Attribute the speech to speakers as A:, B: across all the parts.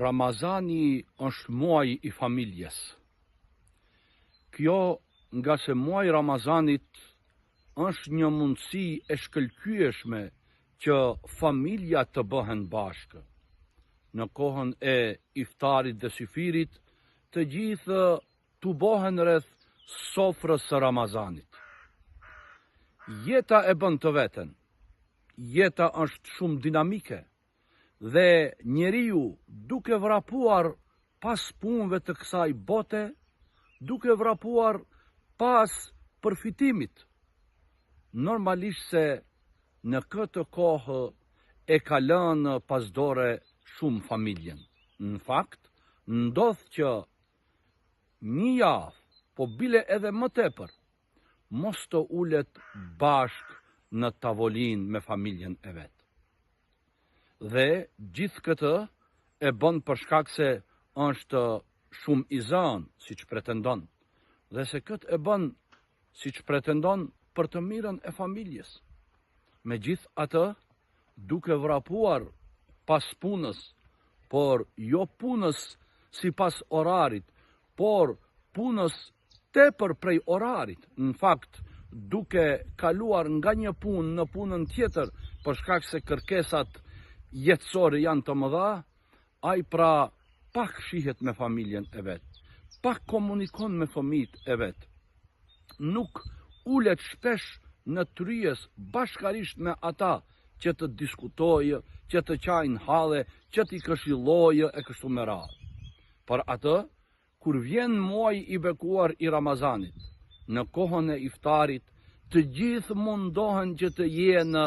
A: Ramazani është muaji i familjes. Kjo ngase muaji i Ramazanit është një mundësi e shkëlqyeshme që familja të bëhen bashkë. Në kohën e iftarit dhe syfyrit, të gjithë tubohen rreth sofrës së Ramazanit. Jeta e bën të veten. Jeta është shumë dinamike dhe njeriu duke vrapuar pas punëve të kësaj bote, duke vrapuar pas përfitimit. Normalisht se në këtë kohë e ka lënë pas dore shumë familjen. Në fakt, ndodh që një javë, po bile edhe më tepër, mos të ulet bashkë në tavolinë me familjen e vet. Dhe gjithë këtë e bën për shkak se është shumë i zënë, siç pretendon, dhe se këtë e bën, siç pretendon, për të mirën e familjes. Megjithatë, duke vrapuar pas punës, por jo punës sipas orarit, por punës tepër prej orarit, në fakt duke kaluar nga një punë në punën tjetër për shkak se kërkesat jetësore janë të mëdha, ai pra pak shihet me familjen e vet, pak komunikon me fëmijët e vet. Nuk ulet shpesh në tryezë bashkarisht me ata që të diskutojë, që të qajnë halle, që t'i këshillojë e kështu me radhë. Për atë, Kur vjen muaji i bekuar i Ramazanit, në kohën e iftarit, të gjithë mundohen që të jenë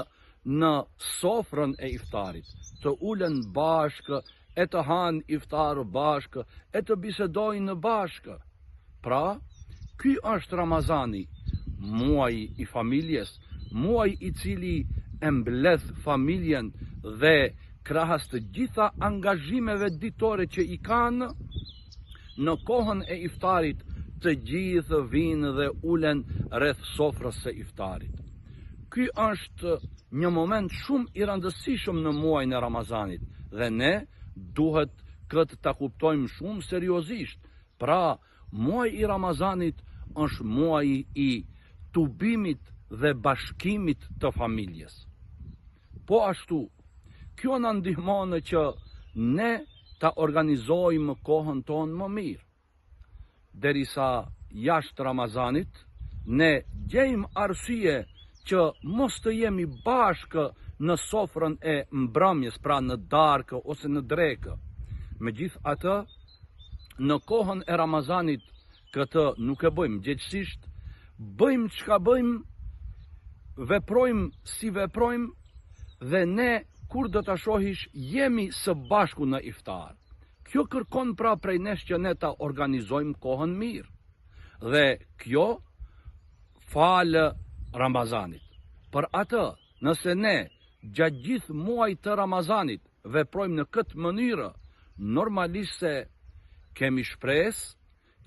A: në sofrën e iftarit, të ulen bashkë e të hanë iftar bashkë e të bisedojnë bashkë. Pra, ky është Ramazani, muaji i familjes, muaji i cili e mbledh familjen dhe krahas të gjitha angazhimeve ditore që i kanë, në kohën e iftarit të gjithë vijnë dhe ulen rreth sofrës së iftarit. Ky është një moment shumë i rëndësishëm në muajin e Ramazanit dhe ne duhet këtë ta kuptojmë shumë seriozisht. Pra, muaji i Ramazanit është muaji i tubimit dhe bashkimit të familjes. Po ashtu, kjo na ndihmon që ne ta organizojmë kohën tonë më mirë. Derisa jashtë Ramazanit, ne gjejmë arsye që mos të jemi bashkë në sofrën e mbrëmjes, pra në darkë ose në drekë. Megjithatë, në kohën e Ramazanit këtë nuk e bëjmë, gjegjësisht bëjmë çka bëjmë, veprojmë si veprojmë dhe ne kur do ta shohish jemi së bashku në iftar. Kjo kërkon pra prej nesh që ne ta organizojmë kohën mirë. Dhe kjo falë Ramazanit. Për atë, nëse ne gjatë gjithë muajit të Ramazanit veprojmë në këtë mënyrë, normalisht se kemi shpresë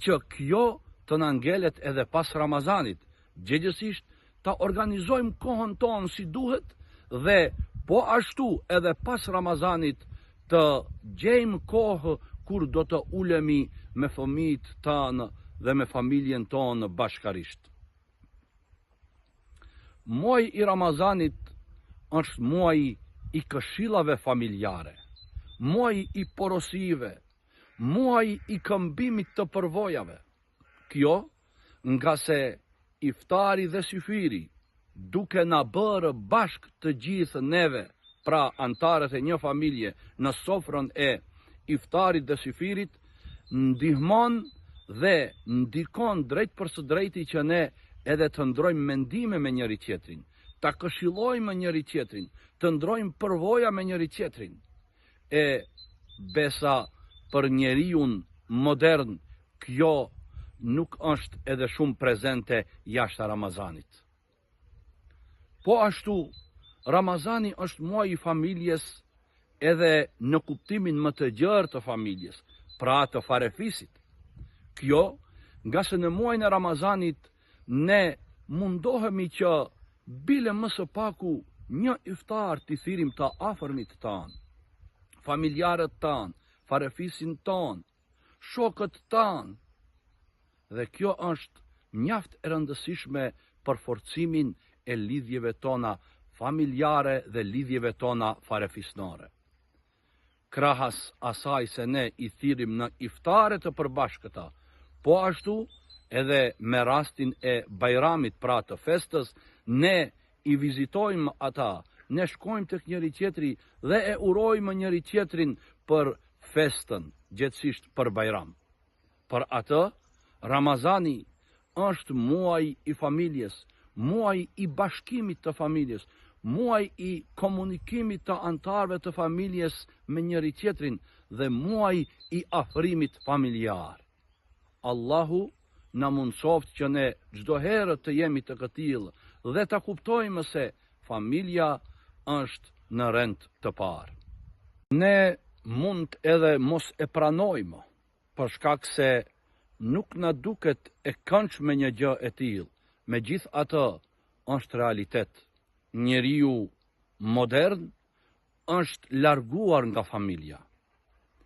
A: që kjo të na ngelet edhe pas Ramazanit, gjegjësisht ta organizojmë kohën tonë si duhet dhe po ashtu edhe pas Ramazanit të gjejmë kohë kur do të ulemi me fëmijët tanë dhe me familjen tonë bashkarisht. Muaji i Ramazanit është muaji i këshillave familjare, muaji i porosive, muaji i këmbimit të përvojave. Kjo, ngase iftari dhe syfyri, duke na bërë bashkë të gjithë neve, pra anëtarët e një familje në sofrën e iftarit dhe syfyrit, ndihmon dhe ndikon drejtpërsëdrejti që ne edhe të ndrojmë mendime me njëri-tjetrin, ta këshillojmë njëri-tjetrin, të ndrojmë përvoja me njëri-tjetrin. E besa për njeriun modern kjo nuk është edhe shumë prezente jashtë Ramazanit. Po ashtu, Ramazani është muaji i familjes edhe në kuptimin më të gjerë të familjes, pra të farefisit. Kjo, ngase në muajin e Ramazanit ne mundohemi që bile më së paku një iftar t'i thirrim të afërmit tanë, familjarët tanë, farefisin tonë, shokët tanë. Dhe kjo është mjaft e rëndësishme për forcimin e lidhjeve tona familjare dhe lidhjeve tona farefisnore. Krahas asaj se ne i thirrim në iftare të përbashkëta, po ashtu edhe me rastin e Bajramit, pra të festës, ne i vizitojmë ata, ne shkojmë tek njëri-tjetri dhe e urojmë njëri-tjetrin për festën, gjegjësisht për Bajram. Për atë, Ramazani është muaj i familjes, muaj i bashkimit të familjes, muaj i komunikimit të anëtarëve të familjes me njëri-tjetrin dhe muaj i afrimit familjar. Allahu na mundësoftë që ne çdo herë të jemi të këtillë dhe ta kuptojmë se familja është në rend të parë. Ne mund edhe mos e pranojmë, për shkak se nuk na duket e këndshme një gjë e tillë, megjithatë është realitet. Njeriu modern është larguar nga familja.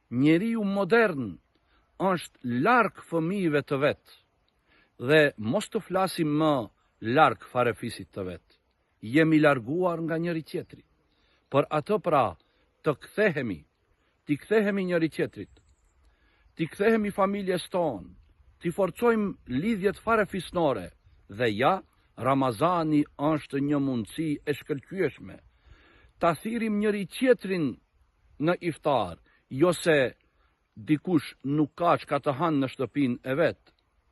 A: Njeriu modern është larg fëmijëve të vet dhe mos të flasim më larg farefisit të vet. Jemi larguar nga njëri-tjetri. Për atë pra, të kthehemi, t'i kthehemi njëri-tjetrit, t'i kthehemi familjes tonë, t'i forcojmë lidhjet farefisnore dhe ja, Ramazani është një mundësi e shkëlqyeshme. Ta thirrim njëri-tjetrin në iftar, jo se dikush nuk ka çka të hanë në shtëpinë e vet,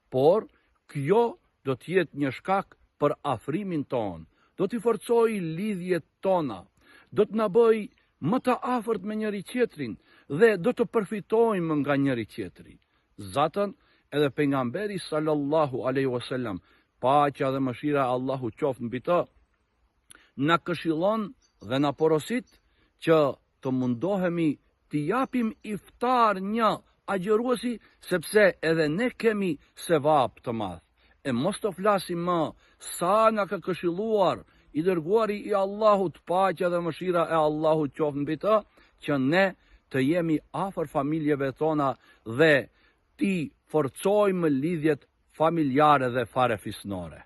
A: por kjo do të jetë një shkak për afrimin tonë, do t'i forcojë lidhjet tona, do të na bëjë më të afërt me njëri-tjetrin dhe do të përfitojmë nga njëri-tjetri. Zaten edhe pejgamberi sallallahu alaihi wasallam, paqja dhe mëshira e Allahut qoftë mbi të, na këshillon dhe na porosit që të mundohemi t'i japim iftar një agjëruesi sepse edhe ne kemi sevap të madh. E mos të flasim më sa na ka këshilluar i dërguari i Allahut, paqja dhe mëshira e Allahut qoftë mbi të, që ne të jemi afër familjeve tona dhe t'i forcojmë lidhjet familjare dhe farefisnore.